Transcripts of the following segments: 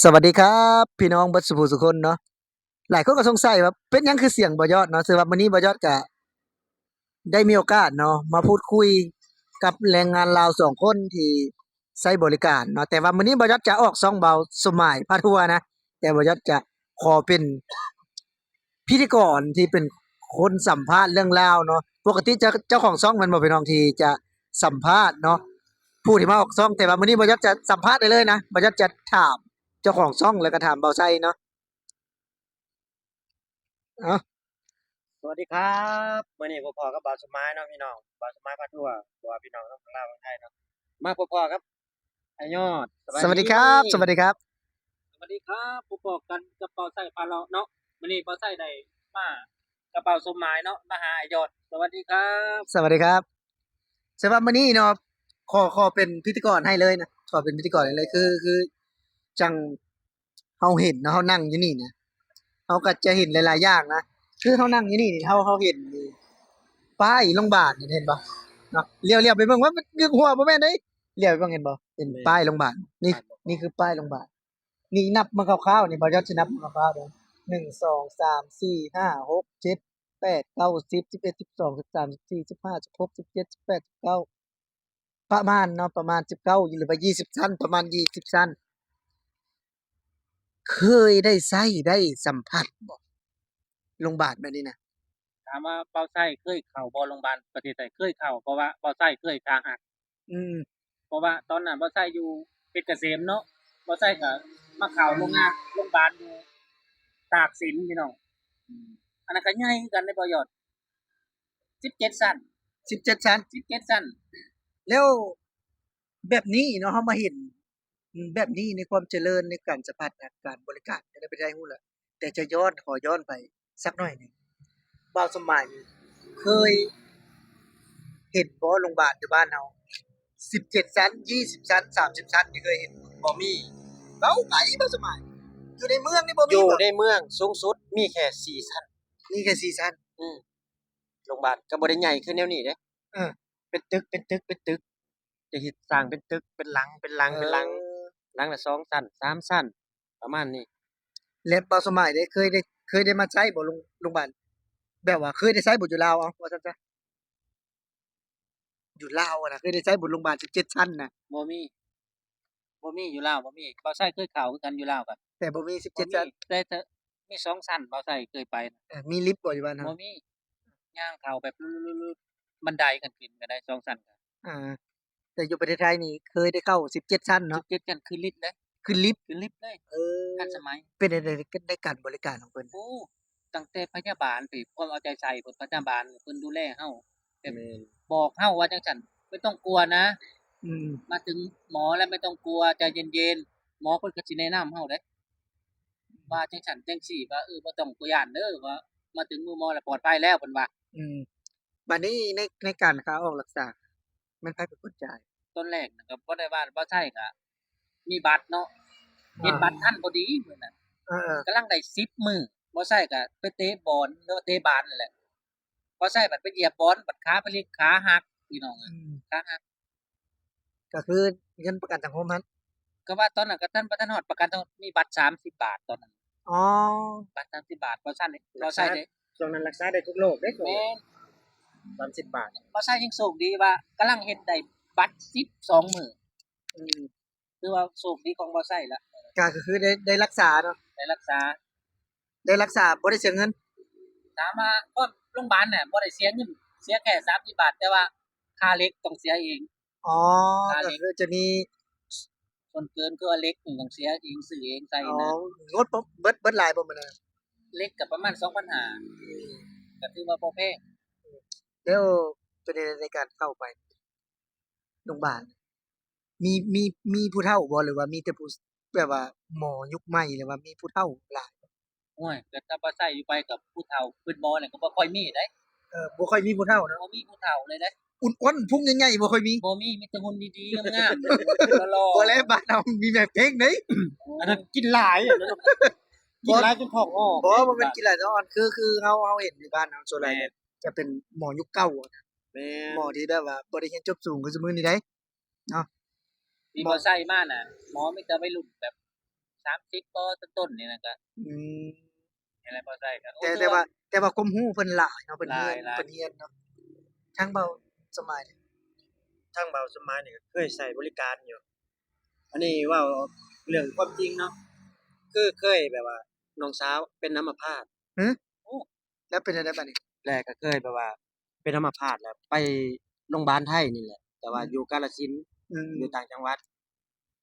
ສະຫວັດດີຄັບ ພີ່ນ້ອງເບິດສູ່ຜູ້ສູ່ຄົນເນາະ. ຫຼາຍຄົນກໍສົງໄສວ່າເປັນຫຍັງຄືສຽງບໍ່ຍອດເນາະ, ຖືວ່າມື້ນີ້ບໍ່ຍອດກະໄດ້ມີໂອກາດເນາະ ມາພູດຄຸຍກັບແຮງງານລາວສອງຄົນທີ່ໃຊ້ບໍລິການເນາະ. ແຕ່ວ່າມື້ນີ້ບໍ່ຍອດຈະອອກຊ່ອງບ່າວສົມໝາຍພາທົວນະ, ແຕ່ບໍ່ຍອດຈະຂໍເປັນ ພິທີກອນທີ່ເປັນຄົນສຳພາດເລື່ອງລາວເນາະ. ປົກກະຕິເຈົ້າ ເຈົ້າຂອງຊ່ອງແມ່ນບໍ່ພີ່ນ້ອງ ທີ່ຈະສຳພາດເນາະ ຜູ້ທີ່ມາອອກຊ່ອງ, ແຕ່ວ່າມື້ນີ້ບໍ່ຢາກຈະສຳພາດໄດ້ເລີຍນະ, ບໍ່ຢາກຈະຖາມເຈົ້າຂອງຊ່ອງ ແລ້ວກໍຖາມບ່າວໄຊເນາະ. ເອົາ ສະຫວັດດີຄັບ ມື້ນີ້ພົບພໍ້ກັບບ່າວສົມໝາຍເນາະພີ່ນ້ອງ, ບ່າວສົມໝາຍພາທົວ ຕົວພີ່ນ້ອງທັງລາວທັງໄທເນາະ. ມາພົບພໍ້ກັບ ອ້າຍຍອດ ສະຫວັດດີຄັບ ສະຫວັດດີຄັບ ສະຫວັດດີຄັບ ພົບພໍ້ກັນກັບບ່າວໄຊພາເລາະເນາະ. ມື້ນີ້ບ່າວໄຊໄດ້ມາກັບບ່າວສົມໝາຍເນາະ ມາຫາອ້າຍຍອດ. ສະຫວັດດີຄັບ ສະຫວັດດີຄັບ. ສຳລັບມື້ນີ້ເນາະ ຂໍ ຂໍເປັນພິທີກອນໃຫ້ເລີຍນະ, ຂໍເປັນພິທີກອນໃຫ້ເລີຍ. ຄື ຄືຈັ່ງ ເຮົາເຫັນເນາະ ເຮົານັ່ງຢູ່ນີ້ນະ ເຮົາກໍຈະເຫັນຫຼາຍໆຢ່າງນະ. ຄືເຮົານັ່ງຢູ່ນີ້ນີ້ ເຮົາ ເຮົາເຫັນປ້າຍໂຮງບານນີ້ ເຫັນບໍ່ເນາະ? ຫຼຽວ ຫຼຽວໄປເບິ່ງວ່າມັນຢູ່ຫົວບໍ່ແມ່ນເດ້, ຫຼຽວໄປເບິ່ງເຫັນບໍ່? ເຫັນປ້າຍໂຮງບານນີ້ ນີ້ຄືປ້າຍໂຮງບານ. ນີ້ນັບມາຄ່າວໆນີ້ ບ່າວຍອດຊິນັບມາຄ່າວໆເດີ ໜຶ່ງ ສອງ ສາມ ສີ່ ຫ້າ ຫົກ ເຈັດ ແປດ ເກົ້າ ສິບ ສິບເອັດ ສິບສອງ ສິບສາມ ສິບສີ່ ສິບຫ້າ ສິບຫົກ ສິບເຈັດ ສິບແປດ ສິບເກົ້າ ປະມານເນາະ ປະມານສິບເກົ້າ ຫຼືວ່າ ຊາວ ຊັ້ນ ປະມານຊາວ ຊັ້ນ. ເຄີຍໄດ້ໃຊ້ໄດ້ສຳຜັດບໍ່ ໂຮງບານແບບນີ້ນະ? ຖາມວ່າບ່າວໄຊເຄີຍເຂົ້າບໍ່ໂຮງບານປະເທດໄທ? ເຄີຍເຂົ້າ ເພາະວ່າບ່າວໄຊເຄີຍຂາຫັກ. ອືມ ເພາະວ່າຕອນນັ້ນບ່າວໄຊຢູ່ເພດກະເສມເນາະ, ບ່າວໄຊກໍມາເຂົ້າໂຮງງານ ໂຮງບານຢູ່ຕາກສິນພີ່ນ້ອງ. ອືມ ອັນນັ້ນກໍໃຫຍ່ຄືກັນເດ້ ບ່າວຍອດ ສິບເຈັດ ຊັ້ນ ສິບເຈັດ ຊັ້ນ ສິບເຈັດ ຊັ້ນ. ແລ້ວແບບນີ້ເນາະ ເຮົາມາເຫັນ ອືມ ແບບນີ້ໃນຄວາມຈະເລີນໃນການສຳຜັດການບໍລິການໃນປະເທດໄທຮູ້ແລ້ວ, ແຕ່ຈະຍ້ອນ ຂໍຍ້ອນໄປສັກໜ້ອຍໜຶ່ງ ບ່າວສົມໝາຍນີ້ເຄີຍເຫັນບໍ່ໂຮງບານຢູ່ບ້ານເຮົາ ສິບເຈັດ ຊັ້ນ ຊາວ ຊັ້ນ ສາມສິບ ຊັ້ນ ນີ້ເຄີຍເຫັນບໍ່? ບໍ່ມີ. ເວົ້າໄປ ບ່າວສົມໝາຍ ຢູ່ໃນເມືອງນີ້ບໍ່ມີບໍ່? ຢູ່ໃນເມືອງສູງສຸດມີແຄ່ ສີ່ ຊັ້ນ ມີແຄ່ ສີ່ ຊັ້ນ. ອືມ ໂຮງບານກໍບໍ່ໄດ້ໃຫຍ່ຄືແນວນີ້ເດ້. ເອີ ເປັນຕຶກ ເປັນຕຶກ ເປັນຕຶກ ຈະເຮັດສ້າງເປັນຕຶກ ເປັນຫຼັງ ເປັນຫຼັງ ເອີ ເປັນຫຼັງ ຫຼັງລະສອງຊັ້ນ ສາມຊັ້ນ ປະມານນີ້. ແລ້ວບ່າວສົມໝາຍເດ້ ເຄີຍໄດ້ ເຄີຍໄດ້ມາໃຊ້ບໍ່ໂຮງ ໂຮງບານ ແບບວ່າເຄີຍໄດ້ໃຊ້ບໍ່ຢູ່ລາວ ເອົາ ວ່າຊັ້ນຊະ? ຢູ່ລາວຫັ້ນນະ ເຄີຍໄດ້ໃຊ້ບໍ່ໂຮງບານ ສິບເຈັດ ຊັ້ນນະ? ບໍ່ມີ ບໍ່ມີ ຢູ່ລາວບໍ່ມີ. ບ່າວໄຊເຄີຍເຂົ້າຄືກັນຢູ່ລາວກໍ ແຕ່ບໍ່ມີ ສິບເຈັດ ຊັ້ນ ແຕ່ ແຕ່ມີ ສອງ ຊັ້ນ ບ່າວໄຊເຄີຍໄປ. ເອີ ມີລິບບໍ່ຢູ່ບ້ານເຮົາ? ບໍ່ມີ ຍ່າງເຂົ້າແບບ ບັນໄດຂຶ້ນ ຂຶ້ນກໍໄດ້ ສອງ ຊັ້ນ. ອ່າ ແຕ່ຢູ່ປະເທດໄທນີ້ເຄີຍໄດ້ເຂົ້າ ສິບເຈັດ ຊັ້ນເນາະ? ສິບເຈັດ ຊັ້ນ ຂຶ້ນລິບເດ້ ຂຶ້ນລິບ ຂຶ້ນລິບເລີຍ. ເອີ ທັນສະໄໝ. ເປັນຈັ່ງໃດໃນການບໍລິການຂອງເພິ່ນ? ໂອ້ ຕັ້ງແຕ່ພະຍາບານພີ້ ຄວາມເອົາໃຈໃສ່ເພິ່ນ ພະຍາບານເພິ່ນດູແລເຮົາ ແບບ ແມ່ນ ບອກເຮົາວ່າຈັ່ງຊັ້ນ ບໍ່ຕ້ອງກົວນະ. ອືມ ມາເຖິງໝໍແລ້ວບໍ່ຕ້ອງກົວ ໃຈເຢັນໆ ໝໍເພິ່ນກໍຊິແນະນຳເຮົາເດ້ ວ່າຈັ່ງຊັ້ນຈັ່ງຊີ້ ວ່າ ເອີ ບໍ່ຕ້ອງໄປຢ້ານເດີ ວ່າມາເຖິງມືໝໍແລ້ວປອດໄພແລ້ວ ເພິ່ນວ່າ. ອືມ ບາດນີ້ໃນ ໃນການຄ່າອອກລັກສາ ແມ່ນໃຜເປັນຄົນຈ່າຍ? ຕອນແລກນະກໍບໍ່ໄດ້ວ່າ ບໍ່ໃຊ້ ກໍມີບັດເນາະ ເຮັດບັດທັນພໍດີມື້ນັ້ນ. ເອີ ກຳລັງໄດ້ສິບມື້ ບໍ່ໃຊ້ກໍໄປເຕະບອນ ຫຼືວ່າເຕະບານນັ້ນແຫຼະ. ບໍ່ໃຊ້ບັດໄປຢຽບບອນ ບັດຂາຜະລິດຂາຫັກ ພີ່ນ້ອງເອີຍ. ອືມ ຂາຫັກ ກໍຄືເງິນປະກັນສັງຄົມຫັ້ນ? ກໍວ່າຕອນນັ້ນກໍທັນ ບໍ່ທັນຮອດປະກັນສັງຄົມ ມີບັດສາມສິບບາດຕອນນັ້ນ. ອໍ ບັດສາມສິບບາດ ບໍ່ໃຊ້ເດ້ ບໍ່ໃຊ້ເດ້. ຊ່ວງນັ້ນລັກສາໄດ້ທຸກໂລກເດ້. ແມ່ນ ສາມສິບບາດ ບໍ່ໃຊ້ຍັງໂຊກດີວ່າກຳລັງເຮັດໄດ້ບັດສິບສອງມື້. ອືມ ຖືວ່າໂຊກດີຂອງບໍ່ໃຊ້ລະ. ກໍ ກໍຄືໄດ້ ໄດ້ລັກສາເນາະ ໄດ້ລັກສາ ໄດ້ລັກສາ ບໍ່ໄດ້ເສຍເງິນ. ຖາມວ່າ ໂຮງບານນະບໍ່ໄດ້ເສຍເງິນ ເສຍແຄ່ສາມສິບບາດ ແຕ່ວ່າຄ່າເຫຼັກຕ້ອງເສຍເອງ. ອໍ ຄ່າເຫຼັກ ກໍຄືຈະມີສ່ວນເກີນ ຄືວ່າເຫຼັກນີ້ຕ້ອງເສຍເອງ ຊື້ເອງໃສ່ນະ. ອໍ ງົບເບິດ ເບິດຫຼາຍບໍ່ມື້ນັ້ນ? ເຫຼັກກໍປະມານສອງພັນຫ້າ ກໍຖືວ່າບໍ່ແພງ. ແລ້ວເປັນໃດໃນການເຂົ້າໄປໂຮງບານ ມີ ມີ ມີຜູ້ເຖົ້າບໍ່ ຫຼືວ່າມີແຕ່ຜູ້ ແບບວ່າໝໍຍຸກໃໝ່ ຫຼືວ່າມີຜູ້ເຖົ້າຫຼາຍ? ໂອ້ຍ ກໍຕາມພາສາຢູ່ໄປກັບຜູ້ເຖົ້າ ເປັນໝໍແລ້ວກໍບໍ່ຄ່ອຍມີໃດ. ເອີ ບໍ່ຄ່ອຍມີຜູ້ເຖົ້າເນາະ. ບໍ່ມີຜູ້ເຖົ້າເລີຍເດ້. ອ້ວນໆ ພຸງໃຫຍ່ໆ ບໍ່ຄ່ອຍມີ. ບໍ່ມີ ມີແຕ່ຫຸ່ນດີໆ ງາມໆ ຫຼໍ່ໆ. ບໍ່ແລ້ວ ບ້ານເຮົາມີແມ່ເພັງເດ້. ອັນນັ້ນກິນຫຼາຍ ອັນນັ້ນ ກິນຫຼາຍຈົນທ້ອງອອກ. ບໍ່ ບໍ່ແມ່ນກິນຫຼາຍທ້ອງອອກ ຄື ຄືເຮົາ ເຮົາເຫັນຢູ່ບ້ານເຮົາສ່ວນຫຼາຍ ແມ່ນ ຈະເປັນໝໍຍຸກເກົ່ານະ. ແມ່ນ ໝໍທີ່ແບບວ່າບໍ່ໄດ້ຮຽນຈົບສູງຄືຊຸມື້ນີ້ໃດ. ເນາະ ທີ່ບໍ່ໃຊ້ມານະ ໝໍມີແຕ່ໄວລຸ້ນແບບ ສາມສິບບໍ່ ຕົ້ນໆ ນີ້ນະ ກໍ ອືມ ນີ້ແຫຼະ ພໍໃຊ້ກໍ ແຕ່ ແຕ່ວ່າ ແຕ່ວ່າຄວາມຮູ້ເພິ່ນຫຼາຍເນາະ ເພິ່ນຮຽນ ຫຼາຍໆ ເພິ່ນຮຽນເນາະ. ທາງເບົາສະໝາຍ ທາງເບົາສະໝາຍນີ້ກໍເຄີຍໃຊ້ບໍລິການຢູ່. ອັນນີ້ເວົ້າເລື່ອງຄວາມຈິງເນາະ ຄືເຄີຍແບບວ່ານ້ອງສາວເປັນອຳມະພາດ. ຫື? ໂອ້ ແລ້ວເປັນແນວໃດບາດນີ້? ແລ້ວກໍເຄີຍແບບວ່າເປັນອຳມະພາດ ແລ້ວໄປໂຮງບານໄທນີ້ແຫຼະ ແຕ່ວ່າ ອືມ ຢູ່ກາລະສິນ ອືມ ຢູ່ຕ່າງຈັງຫວັດ.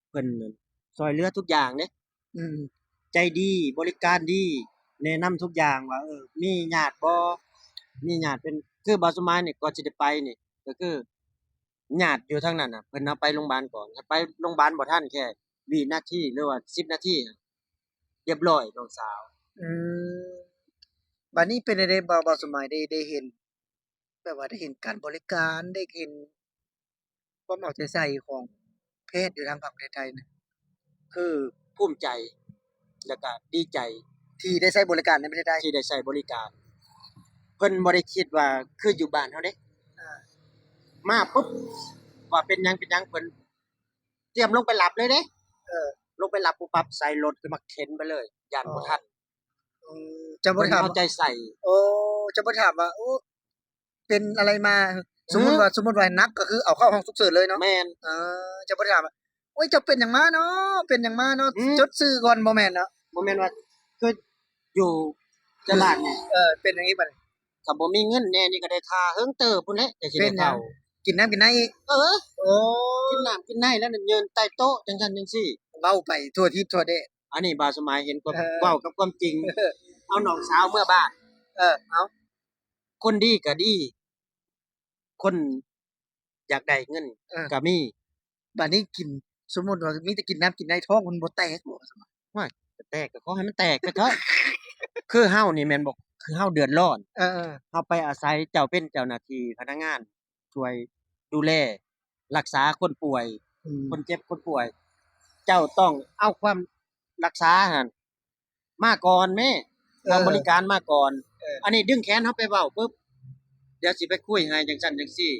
ເພິ່ນຊ່ອຍເຫຼືອທຸກຢ່າງເດ້. ອືມ ໃຈດີ ບໍລິການດີ ແນະນຳທຸກຢ່າງວ່າ ເອີ ມີຍາດບໍ່ ມີຍາດເປັນ ຄືບ່າວສົມໝາຍນີ້ ກ່ອນຊິໄດ້ໄປນີ້ ກໍຄືຍາດຢູ່ທາງນັ້ນນະ ເພິ່ນເອົາໄປໂຮງບານກ່ອນ ຖ້າໄປໂຮງບານບໍ່ທັນແຄ່ວິນາທີ ຫຼືວ່າສິບນາທີ ຮຽບຮ້ອຍນ້ອງສາວ. ອືມ ບາດນີ້ເປັນແນວໃດ ບ່າວ ບ່າວສົມໝາຍ ໄດ້ ໄດ້ເຫັນ ແບບວ່າໄດ້ເຫັນການບໍລິການ ໄດ້ເຫັນຄວາມເອົາໃຈໃສ່ຂອງແພດຢູ່ທາງຝັ່ງປະເທດໄທນະ? ຄືພູມໃຈ ແລ້ວກະດີໃຈທີ່ໄດ້ໃຊ້ບໍລິການໃນປະເທດໄທ ທີ່ໄດ້ໃຊ້ບໍລິການ. ເພິ່ນບໍ່ໄດ້ຄິດວ່າຄືຢູ່ບ້ານເຮົາເດ້ ອ່າ ມາປຸບ ວ່າເປັນຫຍັງເປັນຫຍັງ ເພິ່ນຕຽມລົງໄປຮັບເລີຍເດ້. ເອີ ລົງໄປຮັບປຸບປັບ ໃສ່ລົດຂຶ້ນມາເຂັນໄປເລີຍ ຢ້ານບໍ່ທັນ. ອໍ ເອີ ເຈົ້າບໍ່ໄດ້ຖາມ ເພິ່ນເອົາໃຈໃສ່. ໂອ້ ເຈົ້າບໍ່ໄດ້ຖາມວ່າ ໂອ້ ເປັນອະໄລມາ? ເອີ ສົມມຸດວ່າ ສົມມຸດວ່າໜັກກໍຄືເອົາເຂົ້າຫ້ອງສຸກເສີນເລີຍເນາະ. ແມ່ນ. ເອີ ເຈົ້າບໍ່ໄດ້ຖາມວ່າ ໂອ້ຍ ເຈົ້າເປັນຫຍັງມາເນາະ ເປັນຫຍັງມາເນາະ? ອືມ ຈົດຊື່ກ່ອນ ບໍ່ແມ່ນເນາະ? ບໍ່ແມ່ນວ່າຄືຢູ່ຕະຫຼາດນີ້ ເອີ ເປັນຫຍັງອີກບາດນີ້? ຖ້າບໍ່ມີເງິນແດ່ນີ້ກໍໄດ້ຖ້າເຫິງເຕີບພຸ້ນແຫຼະ ຈັ່ງຊິໄດ້ເຂົ້າ. ກິນນ້ຳກິນໃນອີກ? ເອີ ໂອ້ ກິນນ້ຳກິນໃນແລ້ວຍືນໃຕ້ໂຕະ ຈັ່ງຊັ້ນຈັ່ງຊີ້ ເວົ້າໄປທົ່ວທິດທົ່ວແດນ. ອັນນີ້ບ່າວສະໝາຍເຫັນຄວາມ ເອີ ເວົ້າກັບຄວາມຈິງ. ເອີ ເອົານ້ອງສາວເມືອບ້ານ. ເອີ ເອົາ ຄົນດີກໍດີ ຄົນຢາກໄດ້ເງິນ ເອີ ກໍມີ. ບາດນີ້ກິນ ສົມມຸດວ່າມີແຕ່ກິນນ້ຳກິນໃນ ທ້ອງມັນບໍ່ແຕກບໍ່? ໂອ້ຍ ແຕກກໍຂໍໃຫ້ມັນແຕກໄປເຖາະ. ຄືເຮົານີ້ແມ່ນບໍ່ ຄືເຮົາເດືອດຮ້ອນ ເອີໆ ເຮົາໄປອາໄສເຈົ້າເປັນເຈົ້າໜ້າທີ່ພະນັກງານ ຊ່ວຍດູແລຮັກສາຄົນປ່ວຍ ອືມ ຄົນເຈັບຄົນປ່ວຍ ເຈົ້າຕ້ອງເອົາຄວາມ ຮັກສາຫັ້ນມາກ່ອນແມ້ ເອີ ເອົາບໍລິການມາກ່ອນ. ເອີ ອັນນີ້ດຶງແຂນເຮົາໄປເວົ້າປຶບ ດຽວຊິໄປຄຸຍໃຫ້ຈັ່ງຊັ້ນຈັ່ງຊີ້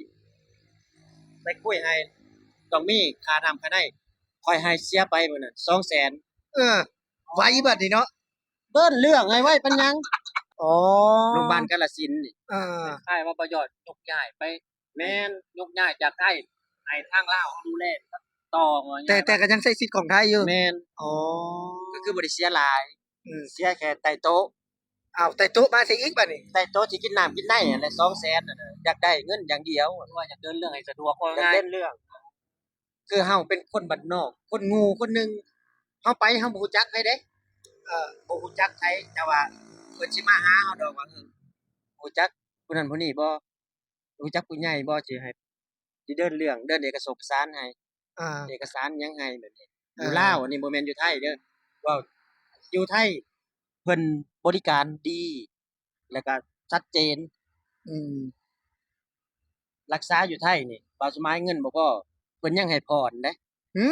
ໄປຄຸຍໃຫ້ ຕ້ອງມີຄ່ານ້ຳຄ່າໃນ ຂ້ອຍໃຫ້ເສຍໄປມື້ນັ້ນສອງແສນ. ເອີ ໄວບັດນີ້ເນາະ ເດີນເລື່ອງໃຫ້ໄວປານຫຍັງ. ອໍ ໂຮງບານກາລະສິນນີ້ ເອີ ຄ້າຍວ່າບໍ່ຍອດຍົກຍ້າຍໄປ ແມ່ນ ຍົກຍ້າຍຈາກໄທໃຫ້ທາງລາວເຮົາດູແລຕໍ່ວ່າ. ແຕ່ ແຕ່ກໍຍັງໃຊ້ສິດຂອງໄທຢູ່. ແມ່ນ. ອໍ ກໍຄືບໍ່ໄດ້ເສຍຫຼາຍ ອືມ ເສຍແຄ່ໃຕ້ໂຕະ. ອ້າວ ໃຕ້ໂຕະມາໃສ່ອີກບາດນີ້? ໃຕ້ໂຕະທີ່ກິນນ້ຳກິນໃນຫັ້ນແຫຼະ ສອງແສນຫັ້ນນະ ຢາກໄດ້ເງິນຢ່າງດຽວ ວ່າຢາກເດີນເລື່ອງໃຫ້ສະດວກ ຢາກເດີນເລື່ອງ. ຄືເຮົາເປັນຄົນບ້ານນອກ ຄົນໂງ່ຄົນໜຶ່ງ ເຮົາໄປເຮົາບໍ່ຮູ້ຈັກໃຜເດ້. ເອີ ບໍ່ຮູ້ຈັກໃຜ ແຕ່ວ່າເພິ່ນຊິມາຫາເຮົາດອກວ່າ ເອີ ຮູ້ຈັກຜູ້ນັ້ນຜູ້ນີ້ບໍ່? ຮູ້ຈັກຜູ້ໃຫຍ່ບໍ່ ຊິໃຫ້ ຊິເດີນເລື່ອງ ເດີນເອກະສົກກະສານໃຫ້ ອ່າ ເອກະສານຫຍັງໃຫ້ແບບນີ້. ອ່າ ຢູ່ລາວ ອັນນີ້ບໍ່ແມ່ນຢູ່ໄທເດີ ເວົ້າຢູ່ໄທ ເພິ່ນບໍລິການດີ ແລ້ວກະຊັດເຈນ. ອືມ ຮັກສາຢູ່ໄທນີ້ ບ່າວສະໝາຍເງິນບໍ່ພໍ ເພິ່ນຍັງໃຫ້ຜ່ອນເດ້. ຫື?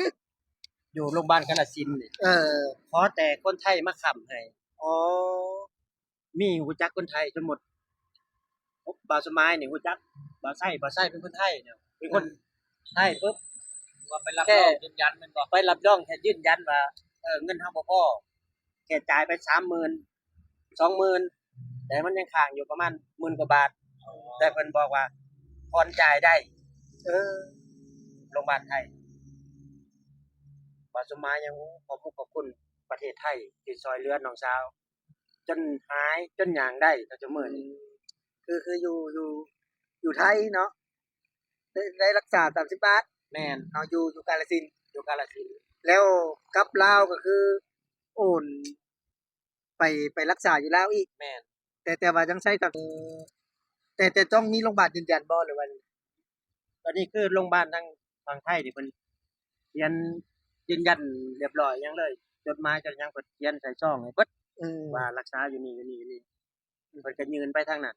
ຢູ່ໂຮງບານກາລະສິນນີ້ ເອີ ຂໍແຕ່ຄົນໄທມາຄ້ຳໃຫ້. ອໍ ມີຮູ້ຈັກຄົນໄທ ສົມມຸດບ່າວສະໝາຍນີ້ຮູ້ຈັກບ່າວໄຊ ບ່າວໄຊເປັນຄົນໄທເນາະ ເປັນຄົນ ເອີ ໄທປຶບ ວ່າໄປຮັບ ແຄ່ ຮອງຢືນຢັນແມ່ນບໍ່? ໄປຮັບຮອງແຄ່ຢືນຢັນວ່າ ເອີ ເງິນເຮົາບໍ່ພໍ ແຄ່ຈ່າຍໄປສາມໝື່ນ ສອງໝື່ນ ແຕ່ມັນຍັງຄ້າງຢູ່ປະມານໝື່ນກວ່າບາດ. ອໍ ແຕ່ເພິ່ນບອກວ່າຜ່ອນຈ່າຍໄດ້. ເອີ ໂຮງບານໄທ ບ່າວສົມໝາຍຍັງ ໂອ້ ຂອບຄຸນ ຂອບຄຸນປະເທດໄທທີ່ຊ່ອຍເຫຼືອນ້ອງສາວ ຈົນຫາຍ ຈົນຍ່າງໄດ້ເນາະ ທຸກມື້ນີ້. ອືມ ຄື ຄືຢູ່ ຢູ່ ຢູ່ໄທເນາະ ໄດ້ ໄດ້ຮັກສາສາມສິບບາດ. ແມ່ນ. ເຮົາຢູ່ ຢູ່ກາລະສິນ ຢູ່ກາລະສິນ ແລ້ວກັບລາວກໍຄືໂອນໄປ ໄປຮັກສາຢູ່ລາວອີກ. ແມ່ນ. ແຕ່ ແຕ່ວ່າຍັງໃຊ້ກັບ ແຕ່ ແຕ່ຕ້ອງມີໂຮງບານຢືນຢັນບໍ່ ຫຼືວ່າ? ຕອນນີ້ຄືໂຮງບານທາງຝັ່ງໄທນີ້ເພິ່ນຂຽນຢືນຢັນຮຽບຮ້ອຍຫຍັງເລີຍ ຈົດໝາຍ ຈົດຫຍັງ ເພິ່ນຂຽນໃສ່ຊອງໃຫ້ເບິດ. ອືມ ວ່າຮັກສາຢູ່ນີ້ ຢູ່ນີ້ ຢູ່ນີ້ ເພິ່ນກໍຍື່ນໄປທາງນັ້ນ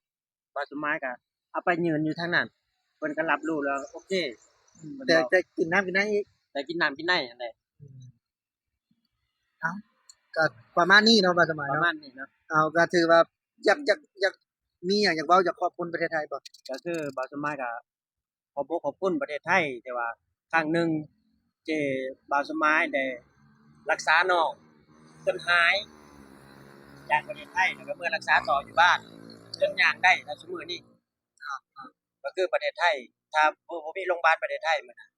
ບ່າວສົມໝາຍກໍເອົາໄປຍື່ນຢູ່ທາງນັ້ນ ເພິ່ນກໍຮັບຮູ້ແລ້ວ ໂອເຄ. ອືມ ເພິ່ນ ແຕ່ ບອກ ແຕ່ກິນນ້ຳກິນໃນອີກ ແຕ່ກິນນ້ຳກິນໃນຫັ້ນແຫຼະ. ອືມ ເອົ້າ ກໍປະມານນີ້ເນາະ ບ່າວສະໝາຍເນາະ ປະມານນີ້ເນາະ. ເອົາ ກໍຖືວ່າຢາກ ຢາກ ຢາກມີຫຍັງຢາກເວົ້າ ຢາກຂອບຄຸນປະເທດໄທບໍ່? ກໍຄືບ່າວສະໝາຍກໍຂອບອົກຂອບຄຸນປະເທດໄທ ທີ່ວ່າຄັ້ງໜຶ່ງທີ່ບ່າວສະໝາຍໄດ້ຮັກສານ້ອງ ຈົນຫາຍຈາກປະເທດໄທ ແລ້ວກໍເມືອຮັກສາຕໍ່ຢູ່ບ້ານ ຈົນຍ່າງໄດ້ເທົ່າຊຸມື້ນີ້. ກໍຄືປະເທດໄທ ຖ້າບໍ່ ບໍ່ມີໂຮງບານປະເທດໄທມື້ນັ້ນ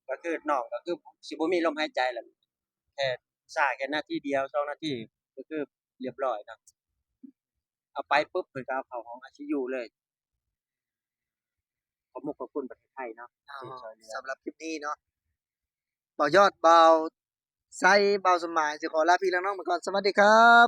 ກໍຄືນ້ອງກໍຄືຊິບໍ່ມີລົມຫາຍໃຈແລ້ວ ແຄ່ຊ້າແຄ່ນາທີດຽວ ສອງນາທີ ກໍຄືລຽບຮ້ອຍເນາະ. ເອົາໄປປຶບ ເພິ່ນກໍເອົາເຂົ້າຫ້ອງໄອຊີຢູເລີຍ. ຂອບມຸກຂອບຄຸນປະເທດໄທເນາະ ທີ່ຊ່ວຍເຫຼືອ. ສຳລັບຄລິບນີ້ເນາະ ບ່າວຍອດ ບ່າວໄຊ ບ່າວສົມໝາຍ ຊິຂໍລາພີ່ລານ້ອງໄປກ່ອນ. ສະຫວັດດີຄັບ.